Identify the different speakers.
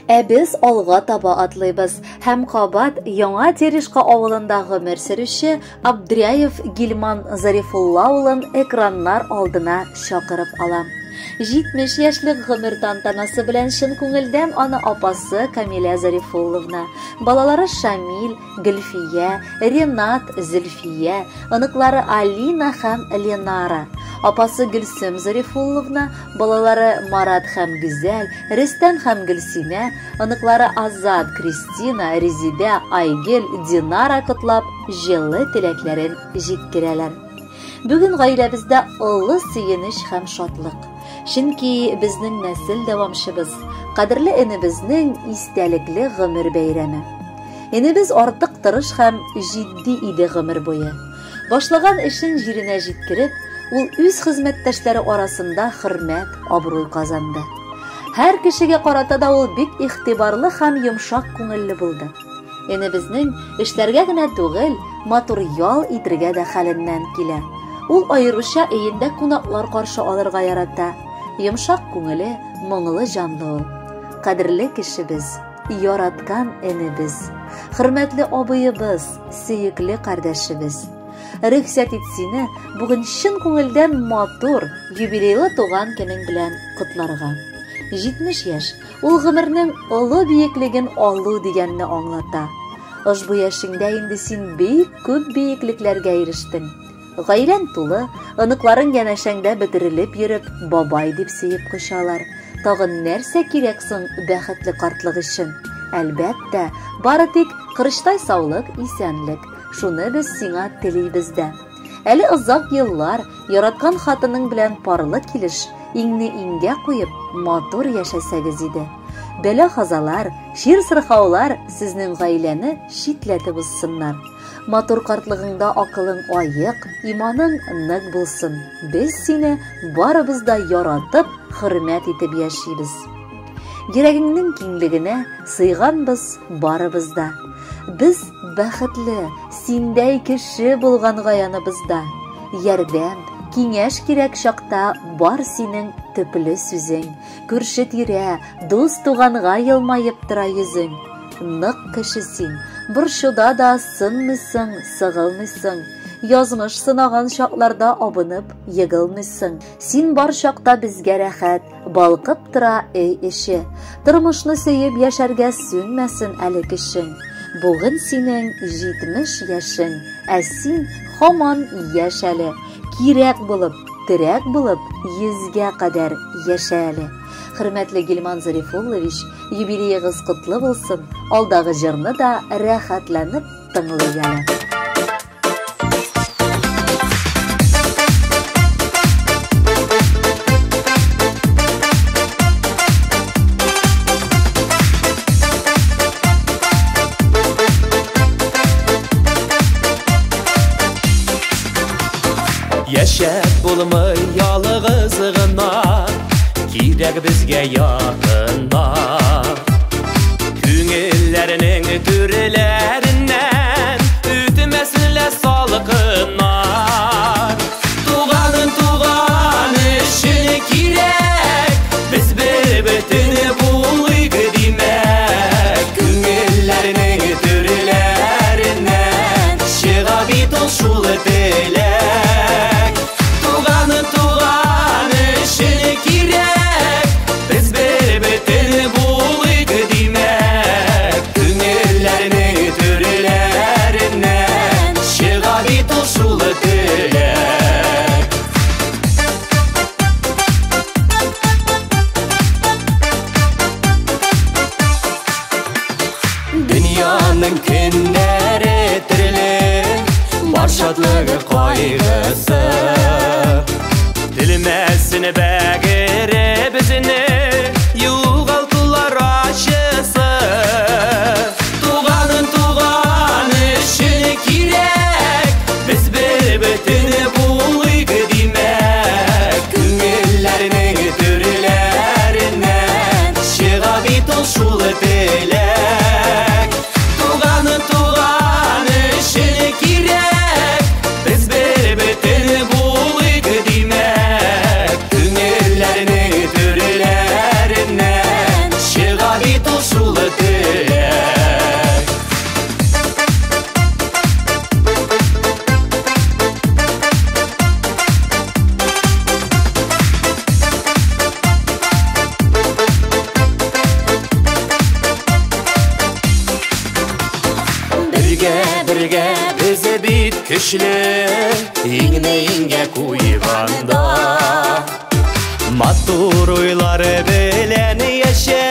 Speaker 1: Ә без алга таба атлыйбыз һәм кабат Яңа Терешка авылында гомер сөрүче Абдряев Гильман Зарифулла улын экраннар алдына чакырып алам. 70 яшьлек гомер тантанасы белән чын күңелдән аны апасы Камилә Зарифулловна, балалары Шамил, Гөлфия, Ренат, Зөлфия, оныклары Алина һәм Ленара, апасы Гөлсем Зарифулловна, балалары Марат һәм Гүзәл, Рөстәм һәм Гөлсинә, оныклары Азат, Кристина, Резидә, Айгөл, Динара котлап, җылы теләкләрен җиткерәләр. Бүген гаиләбездә олы сөенеч һәм шатлык. Чөнки безнең нәсел дәвамчыбыз, кадерле энебезнең истәлекле гомер бәйрәме. Энебез артык тырыш һәм җитди иде гомер буе. Башлаган эшен җиренә җиткереп, ул үз хезмәттәшләре арасында хөрмәт, абруй казанды. Һәр кешегә карата да ул бик игътибарлы һәм йомшак күңелле булды. Энебезнең эшләргә генә түгел, матур ял итергә дә хәленнән килә. Ул аеруча өендә кунаклар каршы алырга ярата. Йомшак күңеле, моңлы җанлы ул. Кадерле кешебез, яраткан энебез, хөрмәтле абыебыз, сөекле кардәшебез. Рөхсәт ит сине бүген чын күңелдән матур, юбилейлы туган көнең белән котларга. 70 яшь ул гомернең олы биеклеген алу дигәнне аңлата. Ошбу яшеңдә инде син бик күп биеклекләргә ирештең. Гаиләң тулы, оныкларың янәшәңдә бөтерелеп йөреп, бабай дип сөеп кочалар. Тагын нәрсә кирәк соң бәхетле картлык өчен? Әлбәттә, бары тик корычтай саулык, исәнлек. Шуны без сиңа телибез дә. Әле озак еллар яраткан хатының белән парлы килеш, иңне иңгә куеп, матур яшәсәгез иде. Бәла-казалар, чир-сырхаулар сезнең гаиләне читләтеп узсыннар. Матур картлыгыңда акылың аек, иманың нык булсын. Без сине барыбыз да яратып, хөрмәт итеп яшибез. Йөрәгеңнең киңлегенә сыйганбыз барыбыз да. Без бәхетле, синдәй кеше булганга яныбызда. Ярдәм, киңәш кирәк чакта бар синең төпле сүзең. Күрше-тирә, дус-туганга елмаеп тора йөзең. Нык кеше син, борчуда да сынмыйсың, сыгылмыйсың. Язмыш сынаган чакларда абынып егылмыйсың. Син бар чакта безгә рәхәт, балкып тора өй эче. Тормышны сөеп яшәргә сүнмәсен әле көчең. Бүген синең 70 яшең, ә син һаман яшь әле. Кирәк булып, терәк булып, йөзгә кадәр яшә әле. Хөрмәтле Гильман Зарифуллович, юбилеегыз котлы булсын. Алдагы җырны да рәхәтләнеп тыңлыйк әле.
Speaker 2: Яшәп булмый ялгыз гына, кирәк безгә якыннар. Күңелләрнең түрләреннән үтмәсен лә салкыннар. Туганын туган өчен кирәк, без бер бөтен булыйк димәк. Күңелләрнең түрләреннән чыга бит ул шул теләк. Туганын туган өчен кирәк, без бер бөтен булыйк димәк. Күңелләрнең түрләреннән чыга бит ул шул теләк. Дөньяның көннәре төрле, бар шатлыгы кайгысы. Телмәсен бәгыре безне югалтулар ачысы. Туганын туган өчен кирәк, без бер бөтен булыйк димәк. Күңелләрнең түрләреннән чыга бит ул шул теләк. Туганын туган өчен кирәк, без бер бөтен булыйк димәк. Күңелләрнең Көчле, иңне иңгә куйганда. Матур уйлар белән яшә.